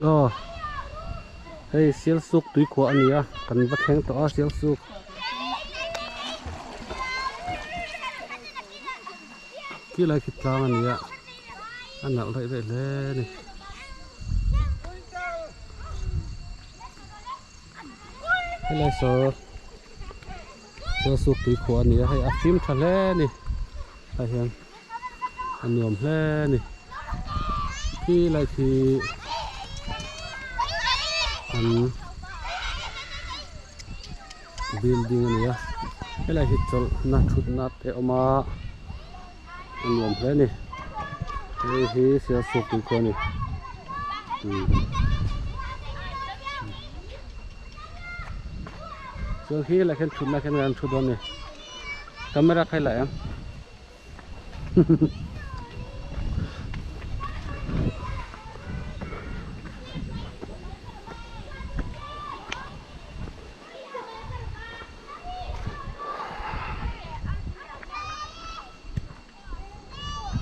Aw hei Sialsuk tuikhuah a ni a kan va thleng tawh a Sialsuk khi lai khi tlang a ni a a nalh raih raih hle a ni. Helai saw Sialsuk tuikhuah a ni a hei a fim tha hle a ni tah hian. A nuam hle a ni khi lai khi an building a ni a helai hi chawlhna thutna te a awm a a nuam hle a ni hei hi sialsuk tih pawh a ni chuan khi lai khian thutna khian an thu dawn a ni camera kha i la em.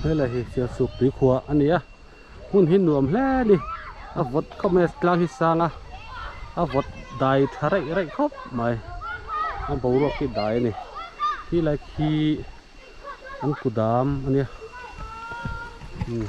Helai hi Sialsuk tuikhuah a ni a hmun hi nuam hle a ni a vawt khawp mai a tlang hi sang a a vawt dai tha raih raih khawp mai a boruak hi dai a ni khilai khi. An kudam a nia umm.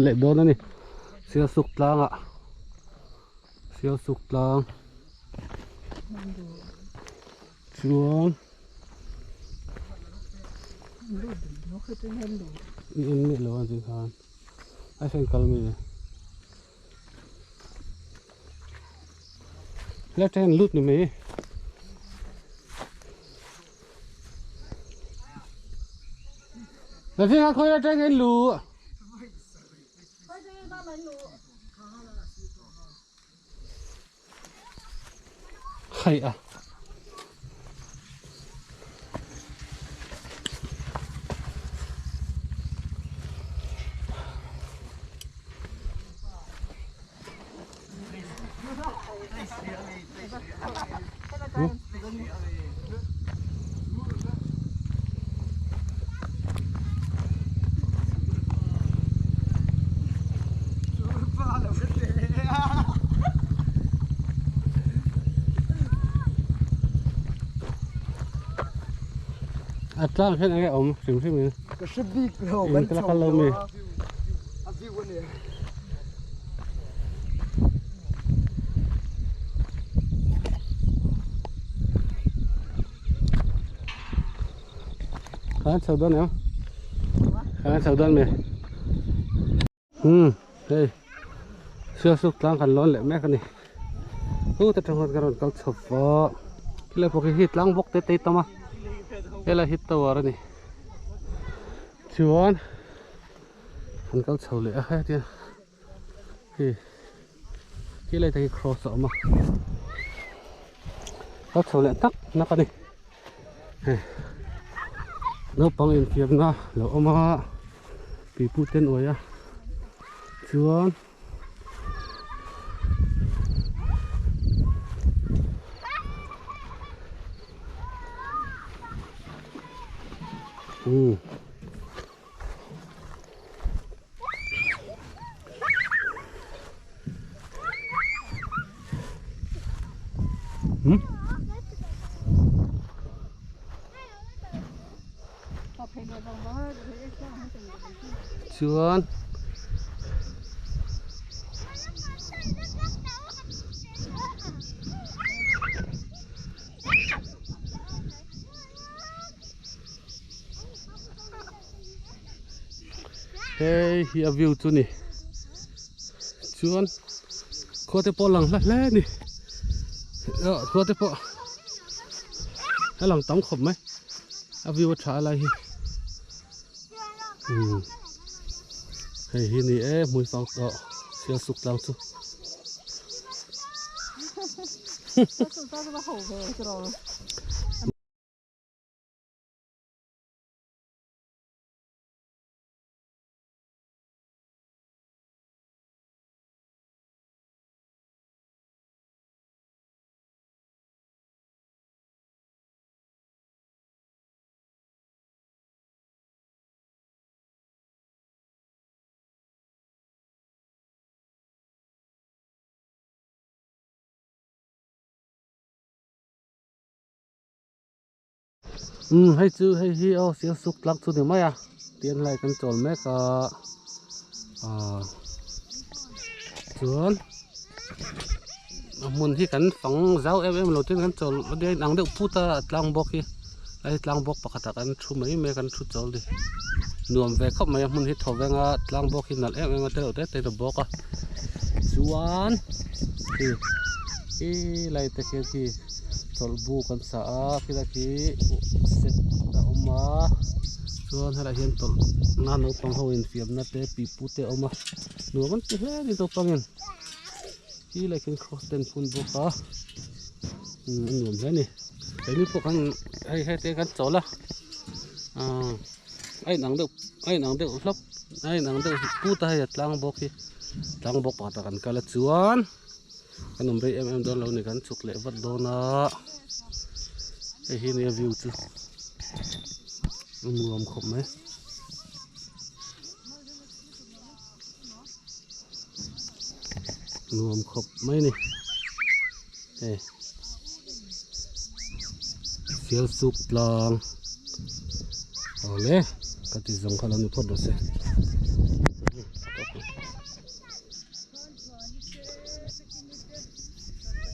Leh dawn a ni Sialsuk tlangah Sialsuk tlang chuan i en miah lo a zing khan a hriat kal mi left hand lut ni mai la zing khan khawi atang hian lu Hei a. A tlang hian enge awm hrim hrim in. Ka hre bik lo kan chho lo mi. A view a ni. Khan chho dawn em? Khan chho dawn mi? Hmm, hei. Sialsuk tlang kan lawn leh mek a ni. Hu ta tang ka rawn kal chho va. Khilai pawh khi hi tlang bawk te te tam a. Helai hi tower a ni. Chuan kan kal chho leh a hetia hei khilai te khi cross a awm a. Kal chho leh tak nak a ni. Hei naupang infiamna lo awm a pipu te an uai a chuan umm. Chuan hei hi a view chu ni chuan khua te pawh a lang hla hle a ni khua te pawh a lang tam khawp mai a view a tha a lai hi umm hei hi ni e hmui fang tawh sial suk tlang chu. Umm hei chu hei hi aw sial suk tlak chu ni mai a tian helai kan chawl mek a ah chuan a hmun hi kan fang zau em em lo tin kan chawl a nia inang deuh phut a tlang bawk hi hei tlang bawk pakhatah kan thu mai mai a kan thu chawl ni nuam ve khawp mai a hmun hi thaw veng a tlang bawk hi nalh em em a tereuh te te a bawk a chuan khi khi lai te khian khi chawlh buk an sa a khilai khi set a awm a chuan helaiah hian tawlh na naupang ho infiamna te pipu te a awm a nuam an ti hle a ni naupangin khi lai khian cross te an phun bawk a umm a nuam hle a ni keini pawh kan hei hei te kan chawl a aaa a inang deuh a inang deuh hlawp a inang deuh put a hei a tlang bawk hi tlang bawk pakhatah kan kal a chuan. Kan awm rei em em dawn lo ni kan chhuk leh vat dawn a hei hi nia view chu a nuam khawp mai nuam khawp mai ni hei sial suk tlang awle ka ti zawng kha lo ni phawt rawh se.